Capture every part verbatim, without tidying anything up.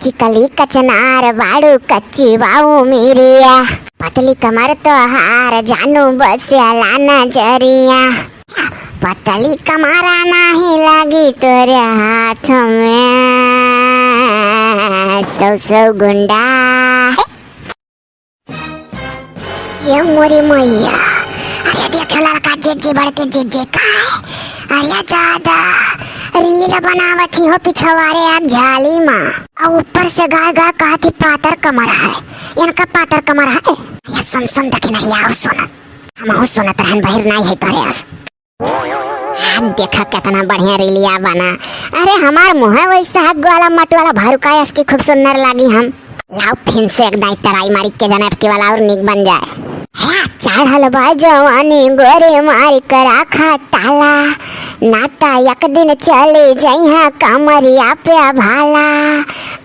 चिकली कचनार बाड़ू कच्ची बाऊ मिरिया, पतली कमर तोहार जानू बसेला नजरिया। पतली कमरा नाही लागी तोरे हाथ में, सौ सौ गुंडा। ये मोरी मैया, अरे देख ललका जिज्जी बड़के जिज्जी का है। अरे दादा, रील बनावत ही हो पिछवारे एक झाली मा, अउ ऊपर से गाय गाय कहत ही पातर कमर है, इनका पातर कमर है। ये सुन सुन दखिनहिया, अउ सुन, हमहू सुनत रहन बहिर नाई है तोरे अस। आ देखा केतना बढ़िया रीलिया बना। अरे हमार मुँह वैसा हक वाला मट वाला भारुका अस की खूब सुंदर लागी हम। लाओ फिन से एक दाई तराई मारी के जाने अबकी वाला और निक बन जाए। हे चढ़ल बा जवानी गोरे मारी के राखा ताला, ना ता एक दिन चली जइहा कमरिया पे भाला।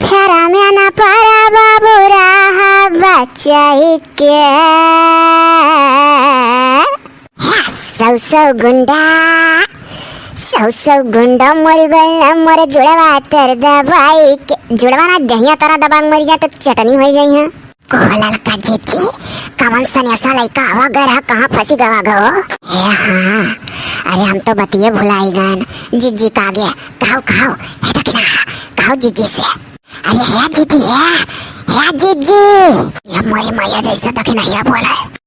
फेरा में ना पड़ा बाबू रहा बचाई के। सौ सौ गुंडा, सौ सौ गुंडा मर गइल, मर जुड़वा तर दबाई के। जुड़वा ना दहिया तोरा दबा के मर जा तो चटनी होइ जाई है। कोहलल का जीजी, कवन सनेसा लइका आवा गए रहा, कहाँ फंसी गवा गो? ए हाँ, अरे हम तो बतिये भुलाई गन। जीजी का आगे, कहो, कहो, हे दखिना, कहो जीजी से। अरे हे जीजी, हे, हे जीजी। ये मोरी मैया जैसे दखिनहिया बोले।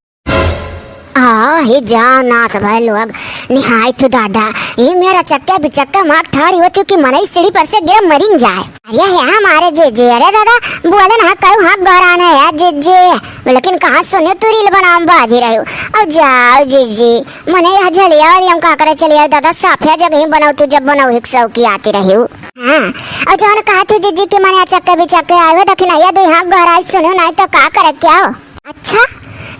आ, हे जा नास भए लोग, निहाय तू दादा, ये मेरा चक्का बिचक्का मार ठाड़ी होती कि मनई सीढ़ी पर से गिर मरिन जाए। अरे हे हमारे जीजी, अरे दादा, बोले ना करू हाँ गौरान है यार जीजी, लेकिन कहाँ सुने तू रील बनाम बाजी रही हो। और जाओ जीजी, मने यह झलिया और हम का करे चलिया दादा, साफिया जगह ही बनाओ तू, जब बनाओ हिक सौ की आती रही हो। हाँ, और जौन कहा थी जीजी कि मने चक्का बिचक्का आए हो, दखिनहिया दो हाँ गौराई सुनो, नहीं तो का करे क्या हो? अच्छा,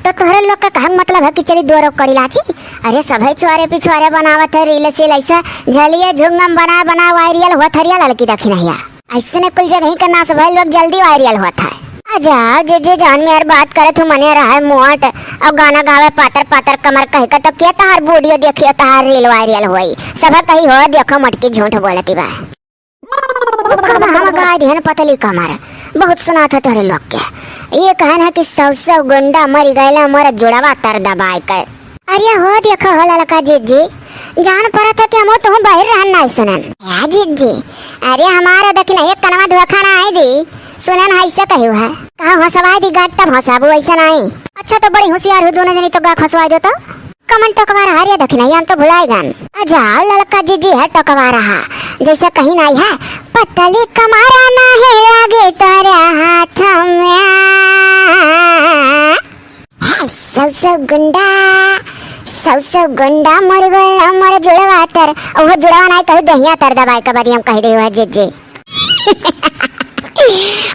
तो तोहरे लोग का कहक मतलब है कि चली दो रोक करी लाची? अरे सभे छोरे पिछोरे बनावत है रील सील ऐसा, झलिए झुंगम बना बना वायरल होत हरिया ललकी दखिनहिया। ऐसे ने कुल जगह ही का नास भइल लोग जल्दी वायरल होत है। आ जाओ जीजी जान में यार बात करे तू मने रहा है मोट और गाना गावे पातर पातर कमर कह के तो के तहार वीडियो देखियो तहार रील वायरल होई। सब कही हो देखो मटकी झूठ बोलती बा। कब हम गाय देहन पतली कमर। बहुत सुनात है तोहरे लोग के। ये कहन है कि सौ सौ गुंडा मरी गैला मोर जुड़वा तर दबाए के। अरे हो देखो हो ललका जीजी, जान परत है कि हम तुहूँ बहिर रहन नाई सुनन। या जीजी, अरे हमारा दखिनहिया कनवा धोखा ना आई दी, सुनन है ऐसे कहियो है। कहा हंसवाई दी गाट तब हंसाबू ऐसा नाई। अच्छा तो बड़ी होशियार हो दोनों जनी तो गा खसवाई दो तो। कमन टोकवा रहा रे दखिनहिया, हम तो भुलाई गन। आ जाओ ललका जीजी है टोकवा रहा, जैसे कहीं नाई है। पतली कमरा ना है लागे तोरे हाथ में। हाय, सौ सौ गुंडा, सौ सौ गुंडा मर गया मर जुड़वा तर। ओहो जुड़वा नाई कहू दहिया तर दबाए के बदी हम कह दे हुआ जीजी।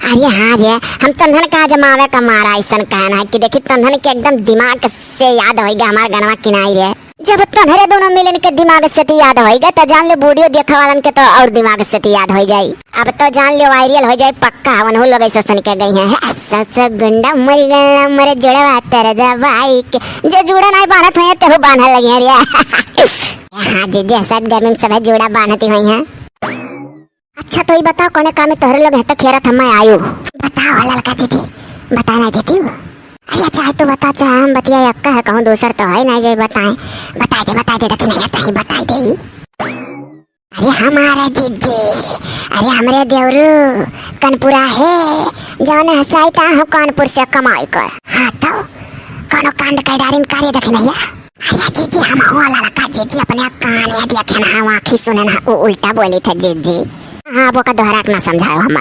अरे हाँ रे, हम तन्हन का जमावे का मारा ऐसन कहना है कि देखी तन्हन के एकदम दिमाग से याद होइगा हमार गनवा किनाई रे। जब तन्हरे दोनों मिलन के दिमाग से ती याद होइगा तो जान ले वीडियो देखे वालन के तो और दिमाग से ती याद हो जाई। अब तो जान ले वायरल हो जाए पक्का, हवन हो लोग ऐसे सुन के गई हैं। सस गुंडा मर गया मर जुड़वा तर दबाई के, जे जुड़ा नहीं बांधत हो तेहू बांधे लगे रे। हाँ जीजी, सत गर्मी में सब जुड़ा बांधती हुई हैं। अच्छा तो ई बताओ कोने कामे तोहरे लोग हेतक हेरत हम्मे आयु? बताओ ललका दीदी, बता ना देती हूँ। अरे चाहे तू बता चाहे हम बतिया यक्का है कहूँ दूसर तो है नहीं जे बताए। बता दे बता दे दखिनहिया तही बता दे। अरे हमारे जीजी, अरे हमरे देवरू कनपुरा है, जौन हसाई ता हम कानपुर से कमाई कर। हाँ तो कोनो कांड कर डारिन करे दखिनहिया। अरे जीजी, हम हुआ ललका जीजी अपने काने देखे ना, हम आँखी सुने ना, उ उल्टा बोली थे जीजी। हाँ, वो का दोहरा के ना समझाओ हम,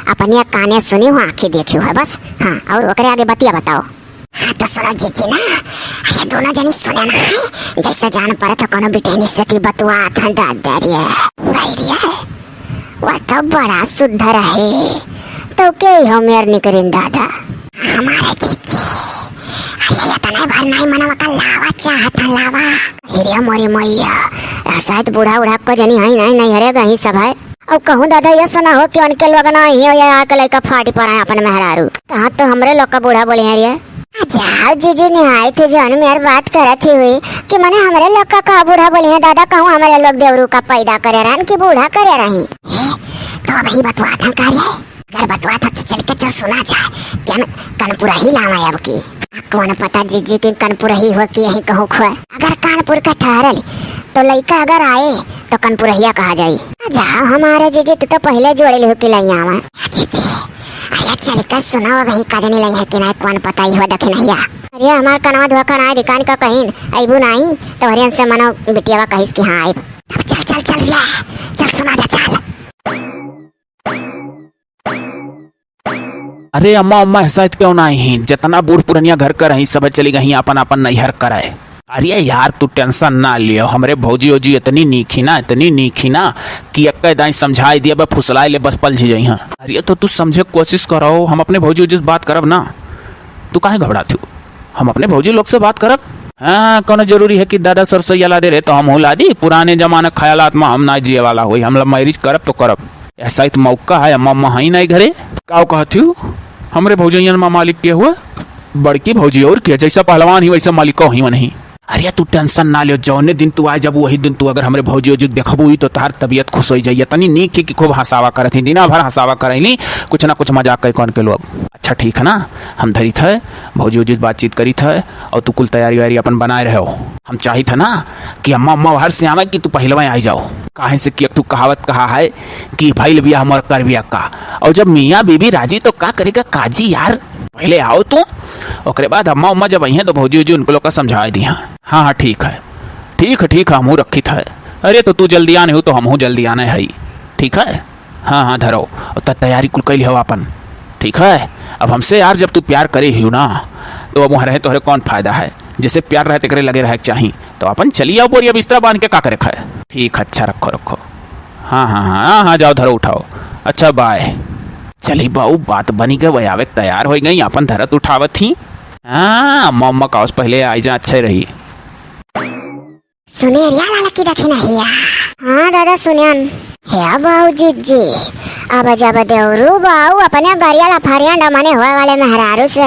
अपने काने सुनी हो, आँखी देखी हो बस। हाँ, और ओकरे आगे बतिया बताओ। हाँ, तो सुनो जीजी ना, अरे दोनों जनी सुने ना, जैसे जान पड़े तो कोनो बिटेनी से ती बतुआ था दादा रे, वही रे। वो तो बड़ा सुधर है, तो के हो मेर निकरिन दादा? हमारे जीजी, अरे इतना भर नहीं मनवा का लावा चाहता लावा। हिरिया मोरी मैया, शायद बूढ़ा उढ़ा को जनी है नहीं नहीं हरे गही सब है। अब कहूँ दादा ये सुना हो कि उनके लोग ना ही हो या आके लइका फाटी पर आए अपन मेहरारू। कहाँ तो हमरे लोग का बूढ़ा बोली है रे। जाओ जीजी निहाय थे जौन मेर बात करत ही हुई कि मने हमरे लोग का, का बूढ़ा बोली है दादा, कहूँ हमरे लोग देवरू का पैदा करे रहन कि बूढ़ा करे रही। ए, तो अभी बतवा था का रे? अगर बतवा था तो चल के चल सुना जाए। क्या न, कनपुरही लावा अब की। कौन पता जीजी की कनपुरही हो कि यही कहूँ खोए। अगर कानपुर का ठहरल तो लइका अगर आए तो कनपुरहिया कहा जाई। जाओ हमारे जीजी, तू तो पहले जोड़े लिहो कि लइया आवा। जीजी, अरे चल के सुनाओ भाई, कजनी लइया कि नहीं, कौन पता ही हो दखिनहिया। अरे हमार कनवा धोखा ना दिकान का कहीं अइबू नहीं तो हरियन से मनो बिटियावा कहिस कि हाँ आइब। अब चल, चल, चल रे, चल सुना दे, चल। अरे अम्मा, अम्मा, ऐसा क्यों ना ही? जितना बूढ़ पुरनिया घर का रही, सब चली गई आपन आपन नैहर करे। अरे यार, तू tension ना लियो, हमरे भौजी ओजी इतनी नीक ही ना, इतनी नीक ही ना कि एक्के दाई समझाई दिया बे, फुसलाए ले बस पलझी जइहाँ। अरे तो तू समझे कोशिश करो, हम अपने भौजी ओजी से बात करब ना, तू काहे घबरात हो? हम अपने भौजी लोग से बात करब। हाँ, कौनो जरूरी है कि दादा सरसैया ला दे रहे तो हम ला दी। पुराने जमाना ख्यालात में हम ना जिए वाला होई, हम love marriage करब तो करब। ऐसा ही तो मौका है, अम्मा, अम्मा हई नहीं घरे। का कहत हूँ? हमरे भौजैयन में मालिक के हुआ? बड़की भौजी और के, जैसा पहलवान ही वैसा मालिको ही नहीं। अरे तू tension ना लियो, जौने दिन तू आ जब वही दिन तू अगर हमरे भौजी ओजी के देखबू ही तो तहार तबीयत खुश हो जाइए। तनी नीक ही कि खूब हंसावा करत ही, दिना भर हंसावा करैली, कुछ ना कुछ मजाक कई कौन के लोग। अच्छा ठीक है ना, हम धरित है, भौजी ओजी से बातचीत करित है और तू कुल तैयारी वैयारी अपन बनाए रहो। हम चाहित है ना कि अम्मा, अम्मा बाहर से आवे कि तू पहलवा आई जाओ। काहे से कि एक ठो कहावत कहा है कि भइल बियाह मोर कर बियाह का। और जब मियाँ बीबी राजी तो का करेगा काजी यार। पहले आओ तू, ओकरे बाद अम्मा उम्मा जब अइहें तो भौजी उजी उनको लोग का समझाए दिहा। हाँ, हाँ, ठीक है, ठीक है, ठीक है, हमहूँ रखित है। अरे तो तू जल्दी आने हो तो हमहूँ जल्दी आने है, ठीक है। हाँ, हाँ, धरो। और त-, तैयारी कुल कैली हो आपन, ठीक है। अब हमसे यार जब तू प्यार करे ही हो ना, तो अब वहाँ रहे तोहरे कौन फायदा है? जैसे प्यार रहे तेकरे लगे रहे के चाही। तो अपन चली आओ बोरिया बिस्तरा बांध के, का करे खाए। ठीक, अच्छा रखो, रखो। हाँ, हाँ, हाँ, हाँ, हाँ, जाओ धरो उठाओ। अच्छा बाय। चली बाऊ, बात बनी गए, वह आवे के तैयार हो गई, अपन धरत उठावत ही। हाँ, अम्मा, अम्मा का पहले आई जा, अच्छे रही। सुने रिया लाल की दखिनहिया। हाँ दादा सुनियन। हे बाऊ जीजी, अब जब देवरू बाऊ अपने गरिया लफारिया डमने होए वाले मेहरारू से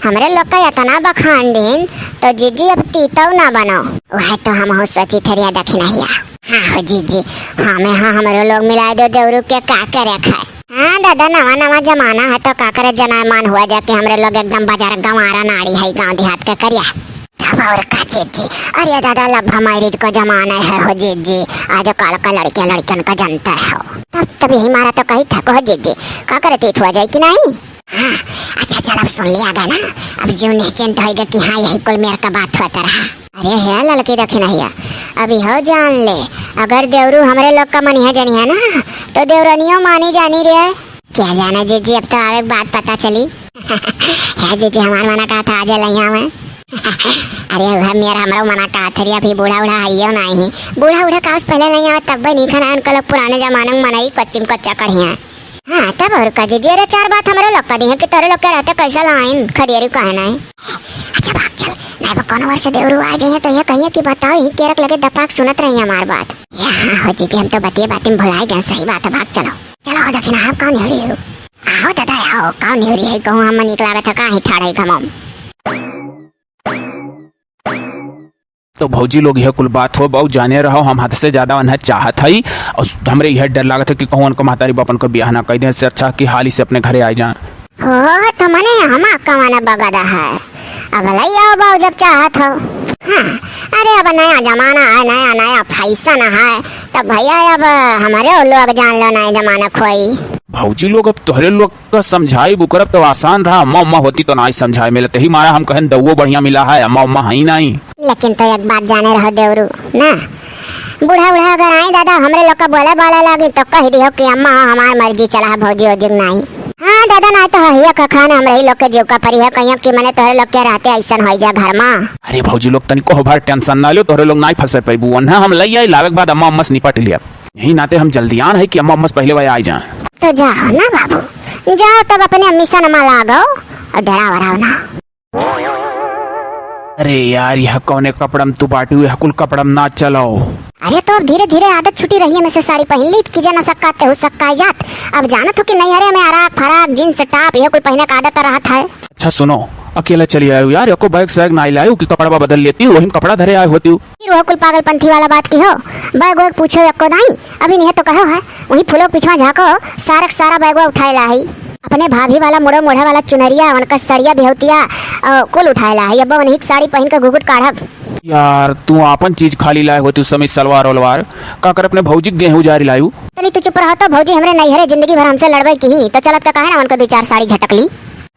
हमरे लोग का इतना बखान दिन, तो जीजी अब तीतौ ना बनो। वह तो हम हो सोची थरिया दखिनहिया। हाँ हो जीजी, हाँ में हाँ हमरो लोग मिला दो देवरू के का करे खाए। हाँ दादा, नवा नवा जमाना है तो का करे, जनायमान हुआ जाके हमरे लोग एकदम बाजार गंवारा नाड़ी है गांव देहात के करिया। तब और का जीजी, अरे दादा, love marriage का जमाना है हो जीजी, आज काल का लड़कियां लड़कन का जनता है। तब, तब यही मारा तो कही था हो जीजी, का करे तीत हुआ जाए कि नहीं? हाँ, अच्छा चल, अब सुन लिया गया ना, अब जीव निश्चिंत होइगा कि हाँ यही कुल मेर का बात होता रहा। अरे हे ललकी दखिनहिया, अभी हो जान ले, अगर देवरू हमरे लोग का मनिया जनिया ना, तो देवरनियो मानी जानी रे। क्या जाने जीजी, अब तो आवे के बाद पता चली। हे जीजी, हमार मना कहा था आज लइया में। अरे वह मेरा हमरो मना कहा था रे, अभी बूढ़ा उढ़ा आइयो नहीं। बूढ़ा उढ़ा का उस पहले नहीं आवे तब भी नहीं खाना उनको लोग पुराने जमाने में मनई कच्ची में कच्चा कढ़िया। हाँ, तब और का जीजी, अरे चार बात हमरे लोग का दी है कि तोरे लोग के रहते कैसा लाइन खदेरी काहे नहीं। अच्छा भाग चल, नहीं वो कोनो वर्ष देवरू आ जाइए तो ये कहिए कि बताओ ही केरक लगे दपाक सुनत रही हमार बात। ये हाँ हो जीजी, हम तो बतिये बाती में भुलाए गए, सही बात है, भाग चलो। चलो हो दखिना, आप काउ निहुरी हो? आओ दादा आओ, काउ निहुरी है, कहूँ हम निक लागत है, का ही ठाड़ है कमम। तो भौजी लोग, यह कुल बात हो बाऊ, जाने रहो, हम हद से ज्यादा उन्हें चाहत हई और हमरे यह डर लागत है कि कहूँ उनको महतारी बापन को ब्याह ना कर दें, इससे अच्छा कि हाली से अपने घरे आ जाएं। हो, तो मने हमा कवन बगदा है, अब लई आओ बाऊ जब चाहत हो। हाँ, अरे अब नया जमाना है, नया नया फैशन है, तब भैया अब हमारे लोग जान लो नया जमाना खोई। भौजी लोग, अब तोहरे लोग का समझाई बुकरब तो आसान रहा, अम्मा उम्मा होती तो नाई समझाए मिलत ही मारा, हम कहन दउओ बढ़िया मिला है, अम्मा उम्मा हई नाई। लेकिन तो एक बात जाने रहो देवरू ना, बूढ़ा बूढ़ा अगर आई दादा हमरे लोग का बोले बाले लागी तो कह दियो कि अम्मा हमार मर्जी चला है भौजी ओजी नाई। हाँ दादा, नाई तो हहिया का खान हमरे ही लोग के जीव का परी है, कहियो कि मने तोहरे लोग के रहते ऐसन होई जा घर मा। अरे भौजी लोग तनी कोह भर tension ना लो, तोहरे लोग नाई फंसे पैबू, वन्हा हम लई आई, लावे के बाद अम्मा उम्मा से निपट लिया। यही नाते हम जल्दियान है कि अम्मा अम्मा से पहले वह आई जाए। तो जाओ ना बाबू, जाओ तब अपने अम्मी से नमा लागो और डराओ वराओ ना। अरे यार, यह कौने कपड़म तू बाटू, यह कुल कपड़म ना चलो। अरे तो अब धीरे धीरे आदत छुटी रही है, में से साड़ी पहन ली, कीजे ना सक्का, तेहू सक्का जात। अब जानत हो कि नैहरे में अराक फराक, jeans top, यह कुल पहने का आदत रहत है। अच्छा सुनो, अकेला चली आयु यार, एको बैग सैग नाई लायु कि कपड़वा बदल लेती, वही में कपड़ा धरे आए होती। फिर वह कुल पागलपंथी वाला बात की हो, बैग वैग पूछो एको नाई, अभी नहीं तो कहो है, वही फूलों के पिछवा झाँको, सारा के सारा बैगवा उठाए ला है। अपने भाभी वाला मुड़ो मुढ़े वाला चुनरिया, उनका सड़िया बिहौतिया, अ, कुल उठाए ला है। अब वही के साड़ी पहिन के घुघुट काढ़ब। यार, तू आपन चीज खाली लाए होती उस समय, सलवार उलवार, का कर अपने भौजी के गेहूं उजारी लायू? तनी तू चुप रहो तो, भौजी हमरे नैहरे जिंदगी भर हमसे लड़बे की ही, तो चलत का काहे ना उनका दो चार साड़ी झटक ली।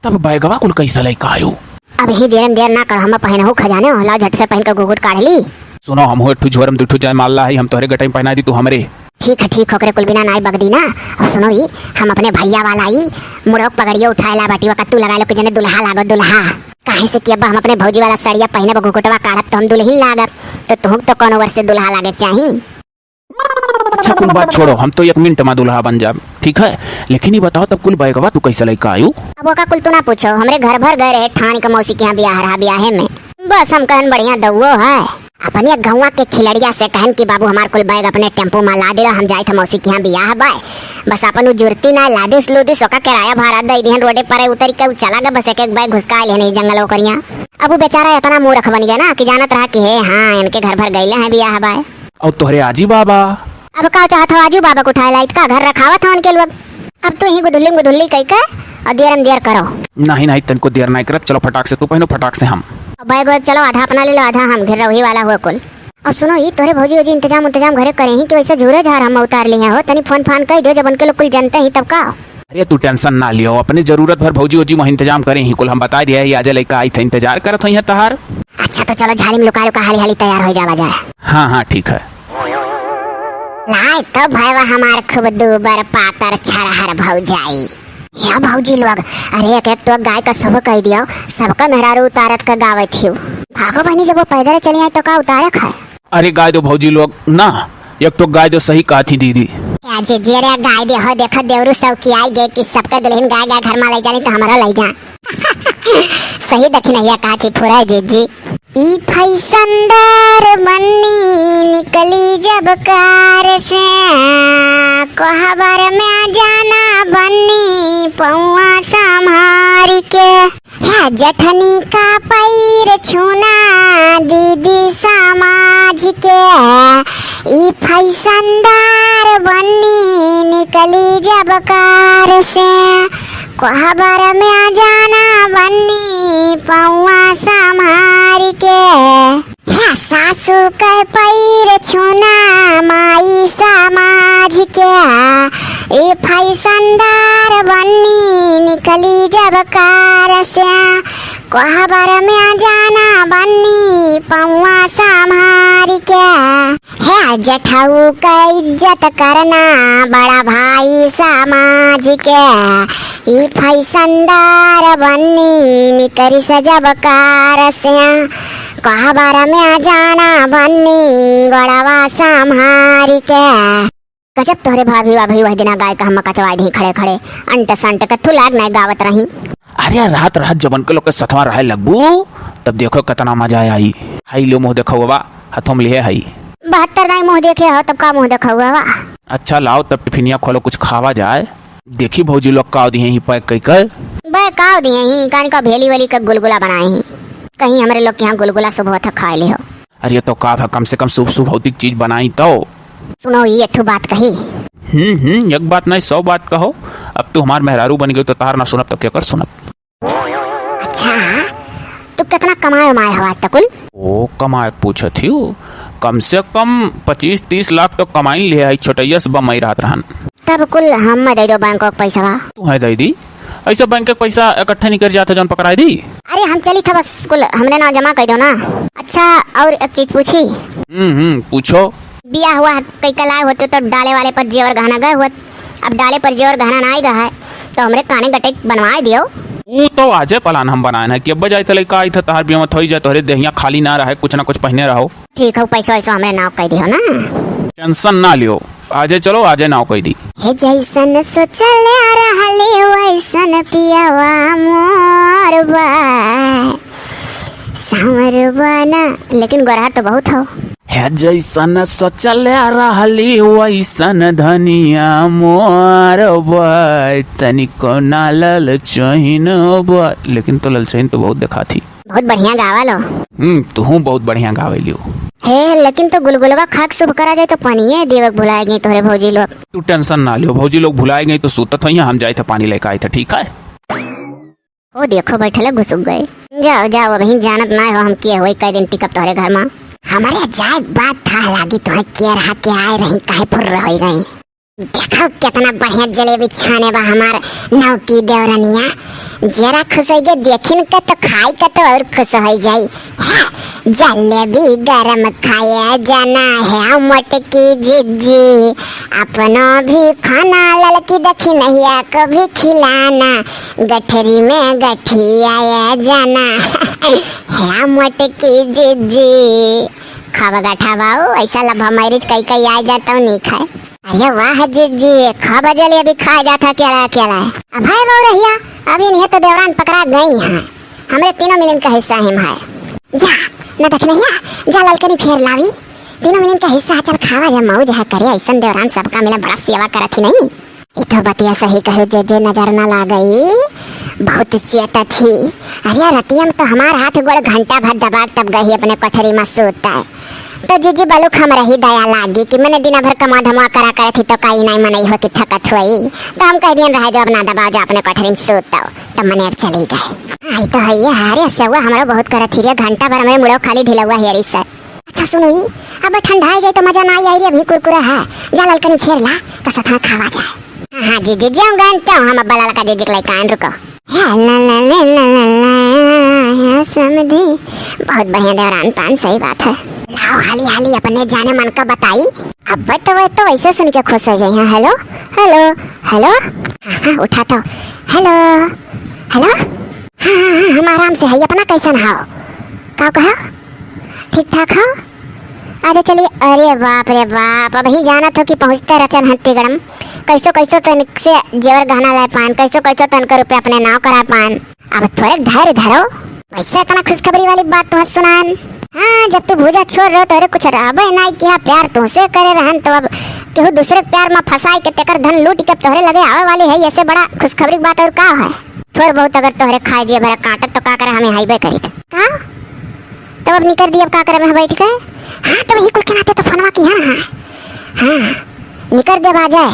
तब बैगवा कुल कैसा लइका आयू? अब ही देर में देर ना कर, हम पहिनहु खजाने हो, लाओ झट से पहिन के घुघुट काढ़ ली। सुनो, हम हो एक ठो झोरम दू ठो जयमाला है, हम तोहरे गटई में पहना दी, तू हमरे। ठीक है, ठीक, ओकरे कुल बिना नाई बगदी ना। और सुनो ई, हम अपने भैया वाला ई मुड़ोक पगड़ियो उठाए ला बाटी, वका तू लगा लो कि जने दुल्हा लागो, दुल्हा। काहे से कि अब हम अपने भौजी वाला सड़िया पहिने घुघुटवा काढ़ब तो हम दुल्हिन लागब, तो तुहू तो कोनो ओर से दुल्हा लागे के चाही। अच्छा, कुल बात छोड़ो, हम तो एक मिनट में दुल्हा बन जाब, ठीक है? लेकिन ये बताओ, तब कुल बैगवा तू कैसे लइका आयू? अब ओका कुल तू ना पूछो, हमरे घर भर गए रहे ठान के मौसी के यहाँ बियाह रहा, बियाहे में। बस हम कहन बढ़िया दउओ है, अपने गौवा के खिलड़िया से कहन कि बाबू हमार कुल बैग अपने टेम्पू में लाद दियो, हम जाइत है मौसी के यहाँ बियाह बाय, बस अपन उ जुर्ती ना लादिस लुदिस, ओका किराया भाड़ा दे दिहन, रोडे पर उतरि के उ चला गए, बस एक एक बैग घुसका लेहन जंगल ओकरिया। अब उ बेचारा इतना मूर्ख बन गया ना कि जानत रहा कि हे हाँ, इनके घर भर गइले हैं बियाह बाय। और तोहरे आजी बाबा? अब का चाहत हो, आजू बाबा को उठाए लाइत का, घर रखावत हो उनके लोग। अब तू ही गुदुल्ली गुदुल्ली कई के और देर में देर करो। नहीं, नहीं, तनको देर नहीं करब, चलो फटाक से तू पहनो, फटाक से हम। अब बैग वैग चलो, आधा अपना ले लो, आधा हम, घेर रही वाला हुआ कुल। और सुनो, ई तोहरे भौजी वौजी इंतजाम उंतजाम घरे करे ही कि वैसे झूरे झार हम उतार लिए हो, तनी फोन फान कह दो, जब उनके लोग कुल जनते ही तब का। अरे तू टेंशन ना लियो, अपने जरूरत भर भौजी वौजी वहाँ इंतजाम करे ही कुल, हम बता दिया है, आजे लइका आई थे, इंतजार करत हो यहाँ तहार। अच्छा तो चलो झाड़ी में लुका लुका हाली हाली तैयार हो जावा जाए। हाँ हाँ ठीक है। लाए तो भैवा हमार खूब दूबर पातर छरहर भौजाई। या भौजी लोग, अरे एक एक टोक गाय का सुबह कह दियो, सबका मेहरारू उतारत का गावे थियो। भागो बहनी, जब वो पैदल चली आई तो का उतारे खाए? अरे गाय दो भौजी लोग ना, एक टोक गाय दो, सही कहा थी दीदी। या जे जे रे गाय दे हो, देखो देवरू सब की आई गए कि सबका दुल्हन गाय गाय घर में ले जानी तो हमारा ले जा। सही दखिनैया कहा थी फुराए जीजी। ई फैशनदार बन्नी निकली जब कार से, कोहबर में जाना बन्नी पौआ संभारी के। हे जेठनी का पैर छूना दीदी समाज के। ई फैशनदार बन्नी निकली जब कार से, कोहबर में जाना बन्नी पौआ संभारी के। हे सासू के पैर छूना माई समाज के। ए फैशनदार बन्नी निकली जब कार से, कोहबर में जाना बन्नी पौआ संभारी के। हे जेठऊ के इज्जत करना बड़ा भाई समाज के। ई फैशनदार बन्नी निकरी से जब कार से, कोहबर में जाना बन्नी गोड़वा संभारी के। गजब तोहरे भाभी वाभी वह दिना गाय का हम कचवाई दी खड़े खड़े, अंट संट के थू लाग नहीं गावत रही। अरे रात रात जब उनके लोग के सथवा रहे लगबू, तब देखो कितना मजा आई। हाई लो मुँह देखो बाबा, हथों में लिहे हई। बहत्तर दाई मुँह देखे हो, तब का मुँह देखा हुआ बा? अच्छा लाओ, तब टिफिनिया खोलो, कुछ खावा जाए। देखी भौजी लोग का दिए ही पैक कई कर। बे का दिए ही, कान का भेली वाली का गुलगुला बनाए ही। कहीं हमरे लोग के यहाँ गुलगुला सुबह था खाए ले हो। अरे तो का भा, कम से कम शुभ शुभ भौतिक चीज बनाई तो। सुनो, ये एक ठो बात कही। हम्म, हम्म, एक बात नहीं, सौ बात कहो। अब तू हमार मेहरारू बन गई तो तार ना सुनब तो क्या कर सुनब? अच्छा, तू कितना कमाए उमाए हो आज तक कुल? ओ, कमाए के पूछत हियो? कम से कम पच्चीस तीस लाख तो कमाई लिहे हई, छोटैया से बम्बई रहत रहन। तब कुल हम दे दो बैंक के पैसा। तू है दे दी, ऐसा बैंक के पैसा इकट्ठा निकल जाता जौन पकड़ाई दी। अरे हम चली था बस, कुल हमरे नाम जमा कर दो ना। अच्छा, और एक चीज पूछी? हम्म, हम्म, पूछो। बिया हुआ है, कई कल आए होते तो डाले वाले पर जेवर गहना गए हुआ, अब डाले पर जेवर गहना ना आएगा है, तो हमरे काने गटे बनवाए दियो। ऊ तो आजे प्लान हम बनाए हैं कि अब जाए तले का आई था, तहार बिया में थोई जाए, तोहरे देहिया खाली ना रहे, कुछ ना कुछ पहने रहो। ठीक है, पैसा वैसा हमरे नाव कह दियो ना। टेंशन ना लियो, आजे चलो, आजे नाव कह दी। हे जैसन सोचले रहले वैसन पियावा मोर बा, सांवर बा ना, लेकिन गोरहर तो बहुत हो। हे जैसन सोचले रहली वैसन धनिया मोर बा, तनिको ना ललचहिन बा। लेकिन तो ललचहिन तो बहुत देखाथी। बहुत बढ़िया गावा लो। हम्म, तुहूँ बहुत बढ़िया गावे लियो। हे, लेकिन तो गुलगुलवा खाक शुभ करा जाए तो पानिये देवक भुलाए गई तोहरे भौजी लोग। तू tension ना लियो, भौजी लोग भुलाए गई तो सूतत होइया, हम जाए थे पानी लेके आए थे, ठीक है? ओ देखो, बैठले घुसुक गए। जाओ, जाओ, अबहीं जानत नाय हो हम के होई, कई दिन टिकब तोहरे घर मा। हमरे जाए के बाद था लागी तोहे के रहा के आए रही, काहे फुर्र होई गई। देखो केतना बढ़िया जलेबी छाने बा हमार नौकी देवरनिया। जरा खुश होई गए, देखिन के तो खाई के तो और खुश होई जाई। है, जलेबी गरम खाए जाना है मोटकी जिज्जी, अपनो भी खाना ललकी दखिनहिया को भी खिलाना। गठरी में गठिया जाना। हे मोटकी जिज्जी, खावा गठा बाऊ, ऐसा love marriage कई कई आ जाता नीक है। अरे वाह जिज्जी, खा बजल अभी खा जाता केला केला। अब है बाऊ रहिया, अभी नहीं तो देवरान पकड़ा गई हैं। हमरे तीनों मिलन का हिस्सा हिम है। जा, न दखिनहिया, जा ललकनी फेर लावी। तीनों मिलन का हिस्सा है, चल खावा जा, मौज है करे, ऐसन देवरान सबका मिला, बड़ा सेवा करत ही नहीं। ई तो बतिया सही कहे, जे जे नजर न लागई, बहुत चेतत ही। अरे रतिया में तो हमार हाथ गोड़ घंटा भर दबा के तब गई अपने कोठरी में सूता है। तो जिज्जी बलुक हम रही दया लागी कि मने दिना भर कमा धमा करा करे थी तो काई नाई मनई होती थकत हुई। तो हम कह दियन रहे जो अब ना दबाओ, जा अपने कोठरी में सूतो। तो मने अब चली गए। आई तो है ये हारे सेवा हमारा बहुत करत ही रे, घंटा भर हमारे मुड़ो खाली ढिलवा हेरी सर। अच्छा सुनो ई, अब ठंडा आ जाए तो मजा ना आई, आई रे अभी कुरकुरा है। जा ललकनी खेर ला, तो सथा खावा जाए। हाँ, हाँ, जिज्जी, जिज्जी, हम गए तो हम अब्बा ललका जिज्जी के लइका आन, रुको। हे ला ला ला ला ला ला, समधी। बहुत बढ़िया देवरान पान, सही बात है। लाओ हाली हाली अपने जाने मन का बताई। अब तो वो तो वैसे सुन के खुश हो जाए हैं। हेलो, हेलो, हेलो। हाँ, हाँ, उठा तो। हेलो, हेलो। हाँ, हाँ, हाँ, हम आराम से है, अपना कैसन हाव? का कहा? ठीक ठाक हो? अच्छा चलिए। अरे बाप रे बाप, अबहीं जानत हो कि पहुँचते रचन हत्तीगढ़म, कैसो कैसो तो इनसे जेवर गहना लाए पान, कैसो कैसो तो इनका रुपया अपने नाव करा पान। अब थोड़े धैर्य धरो, वैसे इतना खुशखबरी वाली बात तुम्हें सुनान। हाँ, जब तू भूजा छोड़ रहो तोहरे कुछ रहबे नाई किया, प्यार तुमसे करे रहन तो अब केहू दूसरे के प्यार में फंसाई के तेकर धन लूट के तोहरे लगे आवे वाली है, ऐसे बड़ा खुशखबरी की बात और का है? थोड़ बहुत अगर तोहरे खाए जिए भरा काटत तो का करे, हमें हाइबे करीत। का? तब अब निकर दी, अब का करे में बैठ के? हाँ, तब यही कुल के नाते तो फोनवा की है ना। हाँ, निकर दे बाजे।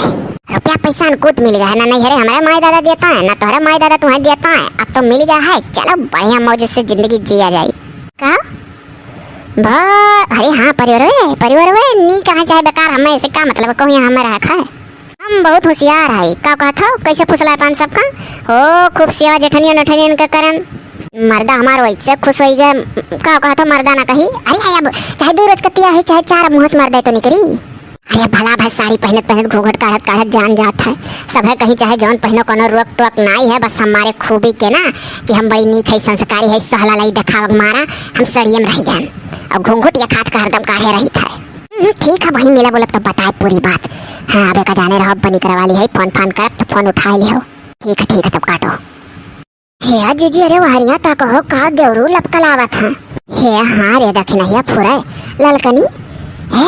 रुपया पैसा अनकूत मिल गया है, ना नहीं हरे हमारे माई दादा देता है, ना तोहरे माई दादा तुम्हें देता है, अब तो मिल गया है, चलो बढ़िया मौज से जिंदगी जिया जाए। का? भा-, अरे हाँ, परिवार वे, परिवार वे, नी कहाँ चाहे बेकार, हमें ऐसे का मतलब, कहूँ यहाँ हमें रखा है। हम बहुत होशियार है, का कहत हो, कैसे फुसलाए पान सबका? हो, खूब सेवा जेठनियन उठनियन के करन। मर्दा हमार वैसे खुश होई गए, का कहत हो, मर्दा ना कही। अरे अब चाहे दो रोज कतिया है, चाहे चार मुहूर्त मर्दा तो निकरी। अरे भला भाई, साड़ी पहनत पहनत, घूंघट काढ़त काढ़त जान जात है। सब है कहीं चाहे जौन पहनो, कोनो रोक टोक नाई है, बस हमारे खूबी के ना कि हम बड़ी नीक है, संस्कारी है, सहला लाई देखावक मारा हम सड़ियम रह गए और घूंघट ये खात का हरदम काढ़े रही था। हम्म, ठीक है, वही मिला बोलब तब बताए पूरी बात। हाँ, अब का जाने रहो, बनी करवा ली है, फोन फान करब तो फोन उठा लियो। ठीक है, ठीक है, तब काटो। हे आ जीजी, अरे वहरिया ता कहो का देवरू लपकल आवत है। हे हाँ रे दखिनहिया फुरे ललकनी। हे,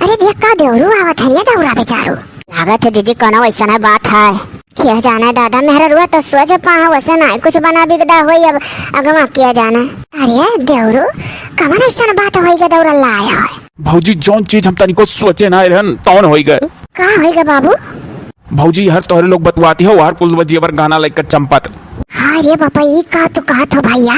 अरे देख का देवरू आवत है रे दौरा बेचारू। लागत है जीजी कोनो ऐसन बात है। किया जाना दादा, मेहररुआ तो सोच पा वैसे ना कुछ बना बिगदा होई अब अगवा किया जाना। अरे देवरू, कवन ऐसन बात होई के दौरा लाया है? भौजी, जौन चीज हम तनिको सोचे ना रहन, तौन होई गए। का होई गए बाबू? भौजी, हर तोहरे लोग बतुआती हो, हर कुल जेवर गहना लेकर चंपत। हाँ रे बापा, ई का तू कहत हो भैया?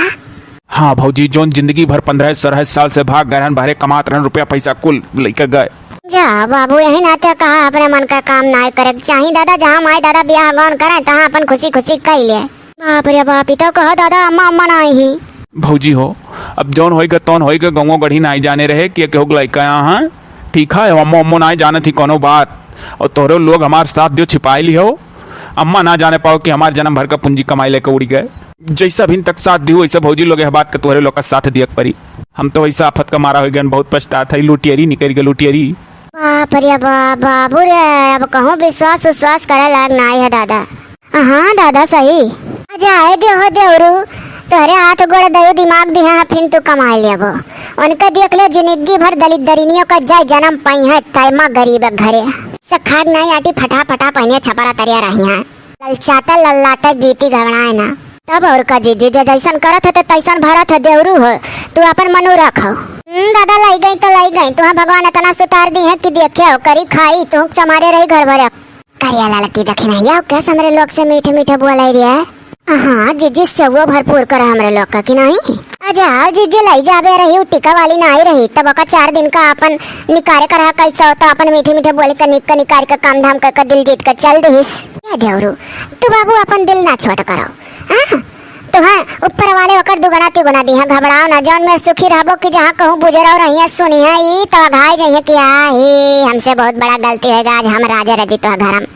हाँ भौजी, जौन जिंदगी भर पन्द्रह सोरह साल से भाग गए रहन, बहरे कमात रहन, रुपया पैसा कुल लेके गए। जा बाबू, यही नाते कहा अपने मन का काम नाय करे के चाही दादा, जहाँ माई दादा बियाह गौन करे, तहाँ अपन खुशी खुशी कई ले। बाप रे बाप, ई तो कहो दादा, अम्मा अम्मा ना आई ही। भौजी हो, अब जौन होई गए तौन होई गए, गौवा गढ़ी नाई जाने रहे कि केहू के लइका यहाँ, ठीक है, अम्मो अम्मो नाई जानत ही कोनो बात। और तोहरो लोग हमार साथ दियो छिपाई लिहो। अम्मा ना जाने पाओ कि हमार जन्म भर का पूंजी कमाई लेके उड़ी गए। जैसा अभिन तक साथ दियो, वैसे भौजी लोग यह बात के तोहरे लोग का साथ दियक परी। हम तो वैसा आफत का मारा हो गए, बहुत पछतात है, लुटियरी निकल गए, लुटियरी। बाप रे बाप, बाबू रे, अब कहूँ विश्वास उश्वास करे लायक नाई है दादा। हाँ दादा, सही। अच्छा, आए दियो हो देवरू, तोहरे हाथ गोड़ दयो दिमाग दिहा है, फिन तू कमाए लेबो। उनके देख ले, जिंदगी भर दलित दरिनियों का जाय जन्म पाई है, तय माँ गरीब घरे। से खाग नाई आटी फटा फटा पहिने छपरा तरिया रही हैं। ललचाते लल्लाते बीती घबराए ना। तब और का जीजी, जे जैसन करत है तो तैसन भरत है देवरू हो, तू अपन मनु रखो। हम्म, दादा लाई गई तो लाई गई, तुहाँ भगवान इतना सुतार दी है कि देखे हो करी खाई, तू समारे रही घर भरे। करिया लाल की दखिनैया, कैसे हमरे लोग से मीठे मीठे बोले रे? हाँ जीजी, सेवो भरपूर करे हमरे लोग का कि नहीं? अच्छा जीजी, लाई जाबे रही, उ टीका वाली ना आई रही, तब ओका चार दिन का अपन निकारे कर रहा कैसा होता, अपन मीठे मीठे बोले का निक का निकार के काम धाम कर, कर दिल जीत के चल दिस। ए देवरू, तू बाबू अपन दिल ना छोट करो। हाँ? तुहाँ ऊपर वाले ओकर दुगना तिगुना दिहे, घबराओ ना, जौन में सुखी रहबो कि जहाँ कहूँ बुझे रहो रहिए सुनिए, ई तो अघाई जइहे कि आ ही हमसे बहुत बड़ा गलती होएगा, आज हम राजे रजित हुआ घरम।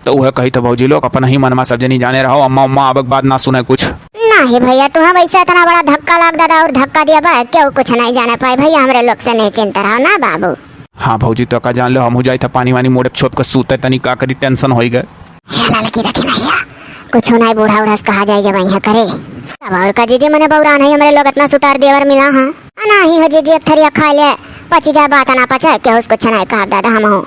तो उहे कही तो भौजी लोग, अपन ही मन में सब जनी जाने रहो, अम्मा उम्मा अब बात ना सुने कुछ। नहीं भैया, तुहाँ वैसे इतना बड़ा धक्का लाग दादा और धक्का दिया बा, क्यों कुछ नहीं जाने पाए भैया, हमरे लोग से नहीं चिंता रहो ना बाबू। हाँ भौजी, तो का जान लो, हमहू जाई था पानी वानी मोड़े छोप के सूते, तनी का करी, टेंशन होई गए। हे ललकी देखी ना हिया, कुछ नहीं, बूढ़ा उढ़ा से कहा जाए जब यहाँ करे। तब और का जीजी, मने बौरान है, हमरे लोग इतना सुतार देवर मिला हाँ। आ नाही हो जीजी, एक थरिया खा ले, पची जाए बात ना पचे, केहू से कुछ नहीं कहब दादा हम हो।